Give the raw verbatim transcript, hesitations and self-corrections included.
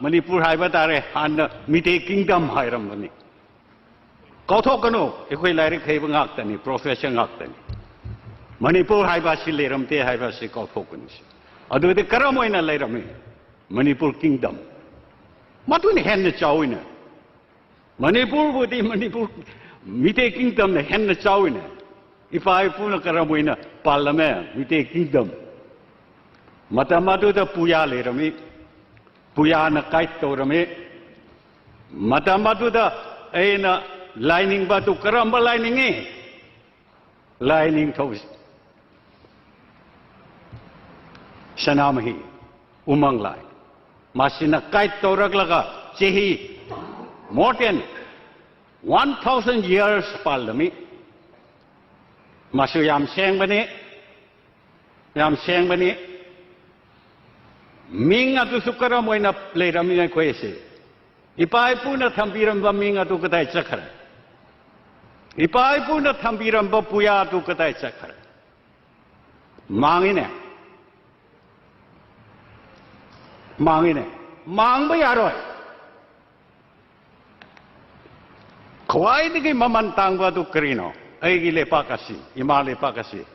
ꯃꯅꯤꯄꯨꯔ ꯍꯥꯏꯕ ꯇꯥꯔꯦ, ꯍꯥꯟꯅ ꯃꯤꯇꯩ ꯀꯤꯡꯗꯝ ꯍꯥꯏꯔꯝꯕꯅꯤ꯫ ꯀꯥꯎꯊꯣꯛꯀꯅꯨ, ꯑꯩꯈꯣꯏ ꯂꯥꯏꯔꯤꯛ ꯍꯩꯕ ꯉꯥꯛꯇꯅꯤ, ꯄ꯭ꯔꯣꯐꯦꯁꯔ ꯉꯥꯛꯇꯅꯤ꯫ ꯃꯅꯤꯄꯨꯔ ꯍꯥꯏꯕ ꯑꯁꯤ ꯂꯩꯔꯝꯗꯦ ꯍꯥꯏꯕ ꯑꯁꯤ ꯀꯥꯎꯊꯣꯛꯀꯅꯨ꯫ ꯑꯗꯨꯗꯤ ꯀꯔꯝ ꯑꯣꯏꯅ ꯂꯩꯔꯝꯃꯤ? ꯃꯅꯤꯄꯨꯔ ꯀꯤꯡꯗꯝ꯫ ꯃꯗꯨꯅ ꯍꯦꯟꯅ ꯆꯥꯎꯏꯅ꯫ ꯃꯅꯤꯄꯨꯔꯕꯨꯗꯤ ꯃꯅꯤꯄꯨꯔ, ꯃꯤꯇꯩ ꯀꯤꯡꯗꯝꯅ ꯍꯦꯟꯅ ꯆꯥꯎꯏꯅ꯫ ꯏꯄꯥ ꯏꯄꯨꯅ ꯀꯔꯝ ꯑꯣꯏꯅ ꯄꯥꯜꯂꯝꯃꯦ ꯃꯤꯇꯩ ꯀꯤꯡꯗꯝ? ꯃꯇꯝ ꯑꯗꯨꯗ ꯄꯨꯌꯥ ꯂꯩꯔꯝꯃꯤ꯫ ꯄꯨꯌꯥꯅ ꯀꯥꯏꯠ ꯇꯧꯔꯝꯃꯤ꯫ ꯃꯇꯝ ꯑꯗꯨꯗ ꯑꯩꯅ ꯂꯥꯏꯅꯤꯡꯕ ꯑꯗꯨ ꯀꯔꯝꯕ ꯂꯥꯏꯅꯤꯡꯉꯤ? ꯂꯥꯏꯅꯤꯡꯊꯧ ꯁꯅꯥꯃꯍꯤ ꯎꯃꯪ ꯂꯥꯏ꯫ ꯃꯁꯤꯅ ꯀꯥꯏꯠ ꯇꯧꯔꯛꯂꯒ ꯆꯍꯤ more than one thousand years ꯄꯥꯜꯂꯝꯃꯤ꯫ ꯃꯁꯨ ꯌꯥꯝ ꯁꯦꯡꯕꯅꯤ, ꯌꯥꯝ ꯁꯦꯡꯕꯅꯤ꯫ ꯃꯤꯡ ꯑꯗꯨꯁꯨ ꯀꯔꯝ ꯑꯣꯏꯅ ꯂꯩꯔꯝꯃꯤ ꯑꯩꯈꯣꯏꯁꯦ? ꯏꯄꯥ ꯏꯄꯨꯅ ꯊꯝꯕꯤꯔꯝꯕ ꯃꯤꯡ ꯑꯗꯨ ꯀꯗꯥꯏ ꯆꯠꯈ꯭ꯔꯦ? ꯏꯄꯥ ꯏꯄꯨꯅ ꯊꯝꯕꯤꯔꯝꯕ ꯄꯨꯌꯥ ꯑꯗꯨ ꯀꯗꯥꯏ ꯆꯠꯈ꯭ꯔꯦ? ꯃꯥꯡꯉꯤꯅꯦ, ꯃꯥꯡꯉꯤꯅꯦ, ꯃꯥꯡꯕ ꯌꯥꯔꯣꯏ꯫ ꯈ꯭ꯋꯥꯏꯗꯒꯤ ꯃꯃꯜ ꯇꯥꯡꯕ ꯑꯗꯨ ꯀꯔꯤꯅꯣ? ꯑꯩꯒꯤ ꯂꯩꯄꯥꯛ ꯑꯁꯤ, ꯏꯃꯥ ꯂꯩꯄꯥꯛ ꯑꯁꯤ꯫